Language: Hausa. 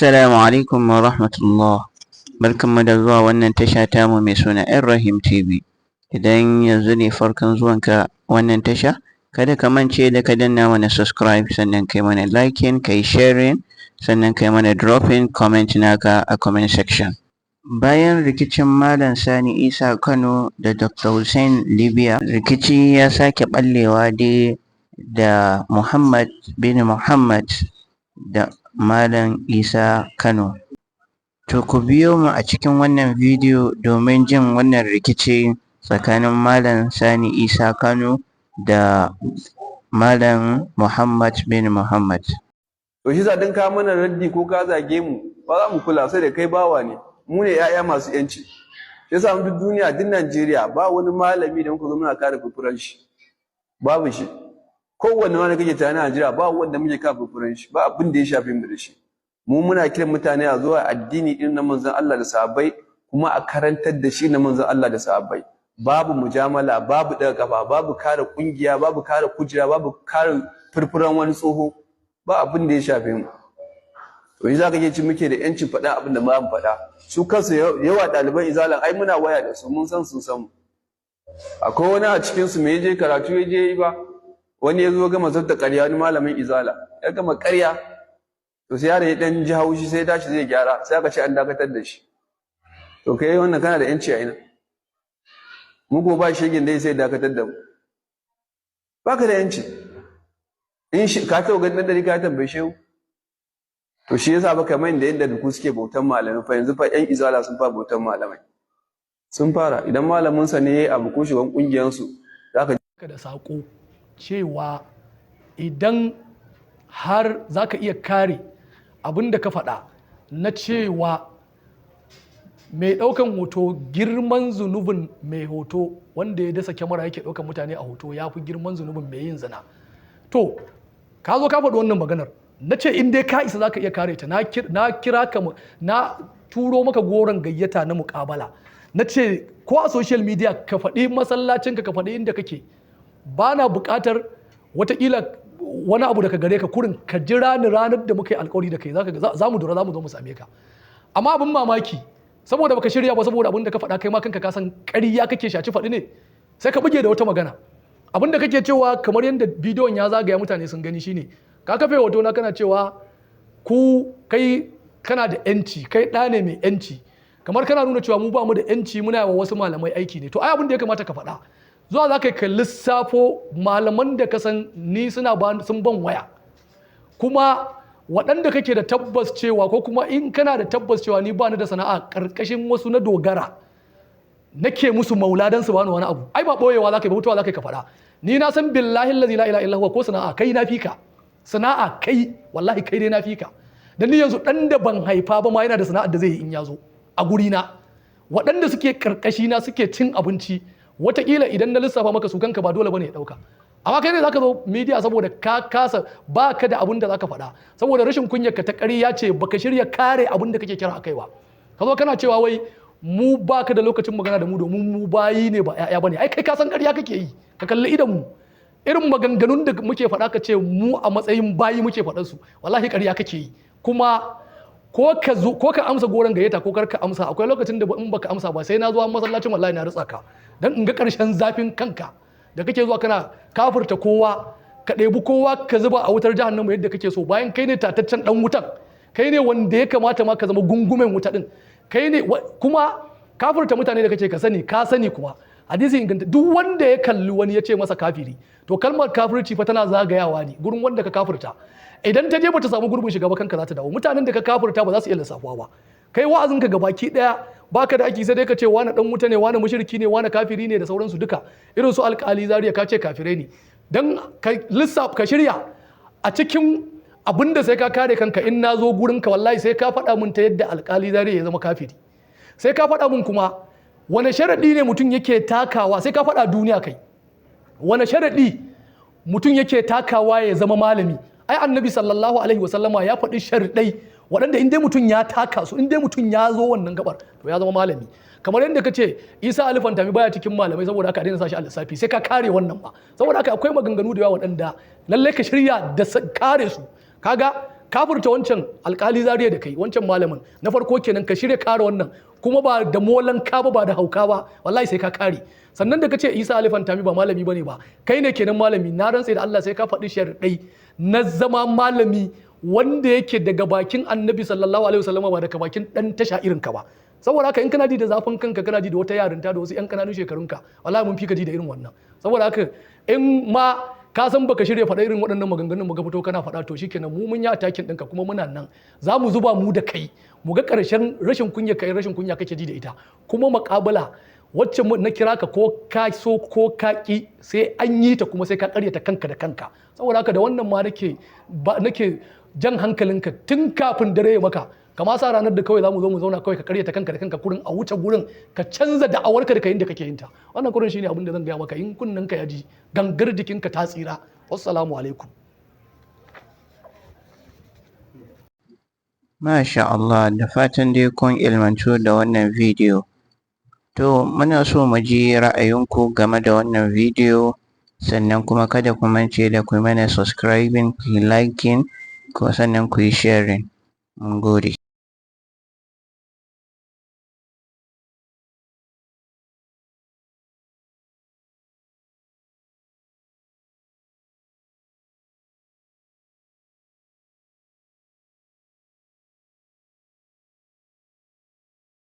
Assalamu alaikum wa rahmatullah. Barkanmu da zuwa wannan tasha tamu mai suna Rahim TV. Idan yanzu ne farkon zuwanka wannan tasha, kada ka mance da ka danna mana subscribe, sannan kai mana liking, kai sharing, sannan kai mana dropping comment naka a comment section. Bayan rikicin Malam Sani Isa Kano da Dr. Hussein Libya, rikici ya sake ɓallewa dai da Muhammad bin Muhammad da Malam Isa Kano. To, ku biyo mu a cikin wannan bidiyo domin jin wannan rikici tsakanin Malam Sani Isa Kano da Malam Muhammad bin Muhammad. To, shi sa dan ka mana raddi ko ka zage mu, ba za mu kula, sai da kai bawa ne. Mu ne 'ya'ya masu yanci. Shi yasa duk duniya, duk Najeriya, ba wani malami da muka zo muna kare furfuran shi. Babu shi. Kowanne wani kake tunani a Najeriya, ba wanda muke kare furfuran shi, ba abin da ya shafe mu da shi. Mu muna kiran mutane a zuwa addini irin na manzon Allah da sahabbai, kuma a karantar da shi na manzon Allah da sahabbai. Babu mujamala, babu daga kafa, babu kare kungiya, babu kare kujera, babu kare furfuran wani tsoho, ba abin da ya shafe mu. To, yi za ka ci muke da yancin faɗa abin da ba mu faɗa. Su kansu yawa ɗaliban Izalan, ai muna waya da su, mun san sun san mu. Akwai wani a cikin su mai je karatu ya je yi ba, wani ya zo gama zabta ƙarya, wani malamin Izala ya gama ƙarya. To, sai yaron ya dan ji haushi, sai ya tashi zai gyara, sai aka ce an dakatar da shi. To, kai wannan kana da yanci a ina? Mu ko ba shegin dai sai dakatar da mu. Baka da yanci. In shi ka taɓa ganin dari ka tambaye shehu? To, shi yasa ba kamar da yadda duku suke bautan malamai fa, yanzu fa yan Izala sun fara bautan malamai. Sun fara, idan malamin sa ne yayi abu ko shugaban kungiyar su, zaka da sako cewa idan har zaka iya kare abin da ka faɗa na cewa mai ɗaukan hoto, girman zunubin mai hoto wanda ya dasa kyamara yake ɗaukan mutane a hoto ya fi girman zunubin mai yin zina. To, ka zo ka faɗi wannan maganar, na ce in dai ka isa za ka iya kare ta, na kira ka, na turo maka goron gayyata na muƙabala. Na ce ko a social media ka faɗi masallacinka, ka faɗi inda kake, ba na buƙatar watakila wani abu daga gare ka. Kurin ka jira ni ranar da muka yi alkawari da kai, za mu dora, za mu zo mu same ka. Amma abin mamaki, saboda baka shirya ba, saboda abin da ka faɗa kai ma kanka ka san ƙarya kake, shaci faɗi ne, sai ka buge da wata magana. Abin da kake cewa, kamar yadda bidiyon ya zagaya mutane sun gani, shine ka kafe hoto na kana cewa ku kai kana da yanci, kai ɗa ne mai yanci, kamar kana nuna cewa mu ba mu da yanci, muna wa wasu malamai aiki ne. To, ai abin da ya kamata ka faɗa, zuwa za ka yi ka lissafo malaman da ka san ni suna sun ban waya, kuma waɗanda kake da tabbas cewa, ko kuma in kana da tabbas cewa ni ba ni da sana'a, ƙarƙashin wasu na dogara, nake musu maula don su bani wani abu. Ai ba ɓoyewa za ka yi ba, mutuwa za ka yi ka faɗa. Ni na san, billahi allazi la ilaha illa huwa, ko sana'a kai na fika sana'a, kai wallahi kai dai na fika. Dan ni yanzu dan da ban haifa ba ma yana da sana'ar da zai yi in ya zo a guri na. Waɗanda suke karkashi na suke cin abinci, watakila idan na lissafa maka su kanka ba dole bane ya dauka. Amma kai ne zaka zo media saboda ka kasa, ba ka da abin da zaka faɗa, saboda rashin kunyar ka ta ƙarya ce, baka shirya kare abin da kake kira akai ba, ka zo kana cewa wai mu baka da lokacin magana da mu domin mu bayi ne ba ƴaƴa bane. Ai kai ka san ƙarya kake yi. Ka kalli idan mu, irin maganganun da muke faɗa, ka ce mu a matsayin bayi muke faɗar su, wallahi ƙarya kake yi. Kuma ko ka zo ko ka amsa goron gayyata ko kar ka amsa, akwai lokacin da in baka amsa ba, sai na zo masallacin, wallahi na ritsa ka, dan in ga ƙarshen zafin kanka da kake zuwa kana kafirta kowa, ka ɗebi kowa ka zuba a wutar Jahannama yadda kake so, bayan kai ne tataccen dan wutan, kai ne wanda ya kamata ma ka zama gungumen wuta din, kai ne kuma kafirta mutane da kake. Ka sani, ka sani kuma hadisi inganta, duk wanda ya kalli wani ya ce masa kafiri, to kalmar kafirci fa tana zagayawa ne gurin wanda ka kafirta. Idan ta je bata samu gurbin shiga ba, kanka za ta dawo. Mutanen da ka kafirta ba za su iya lissafuwa ba. Kai wa'azinka gabaki daya baka da aiki sai dai ka ce wani dan wuta ne, wani mushriki ne, wani kafiri ne, da sauransu duka. Irin su Alkali Zaria ka ce kafirai ne. Dan ka lissaf, ka shirya a cikin abinda sai ka kare kanka in na zo gurin ka, wallahi sai ka faɗa mun ta yadda Alkali Zaria ya zama kafiri. Sai ka faɗa mun kuma wani sharaɗi ne mutum yake takawa. Sai ka faɗa duniya kai wani sharaɗi mutum yake takawa ya zama malami. Ai Annabi sallallahu alaihi wasallama ya faɗi sharaɗai waɗanda in dai mutum ya taka su, in dai mutum ya zo wannan gabar, to ya zama malami. Kamar yadda ka ce Isa Ali Fantami baya cikin malamai, saboda haka a daina sashi a lissafi, sai ka kare wannan ba. Saboda haka akwai maganganu da yawa waɗanda lallai ka shirya da kare su. Kaga Kafirta wancan Alkali Zariya da kai, wancan malamin na farko kenan, ka shirya kare wannan, kuma ba da molan ka ba, ba da hauka ba, wallahi sai ka kare. Sannan da kace Isa Ali Fantami ba malami bane ba, kai ne kenan malami. Na rantse da Allah sai ka faɗi sharuɗai na zama malami wanda yake daga bakin Annabi sallallahu alaihi wasallam, ba daga bakin dan tasha irin ka ba. Saboda haka in kana ji da zafin kanka, kana ji da wata yarinta da wasu yan kananun shekarunka, wallahi mun fi ka ji da irin wannan. Saboda haka in ma ka san baka shirya faɗa irin waɗannan maganganun muka fito kana faɗa, to shikenan, mu mun yi attacking ɗinka, kuma muna nan za mu zuba mu da kai mu ga ƙarshen rashin kunya. Kai rashin kunya kake ji da ita, kuma muƙabala wacce na kira ka, ko ka so ko ka ki, sai an yi ta, kuma sai ka karyata kanka da kanka. Saboda haka da wannan ma nake jan hankalinka tun kafin dare ya maka, kama sa ranar da kawai za mu zo mu zauna kawai ka karyata kanka da kanka kurin, a wuce gurin, ka canza da'awarka da kayin da kake yin ta. Wannan kurin shine abin da zan gaya maka. In kunnen ka ya ji, gangar jikinka ta tsira. Wassalamu alaikum. Masha Allah, da fatan dai kun ilmantu da wannan bidiyo. To muna so mu ji ra'ayinku game da wannan bidiyo, sannan kuma kada ku mance da ku mana subscribing, ku yi liking, ko sannan ku yi sharing. Mun gode.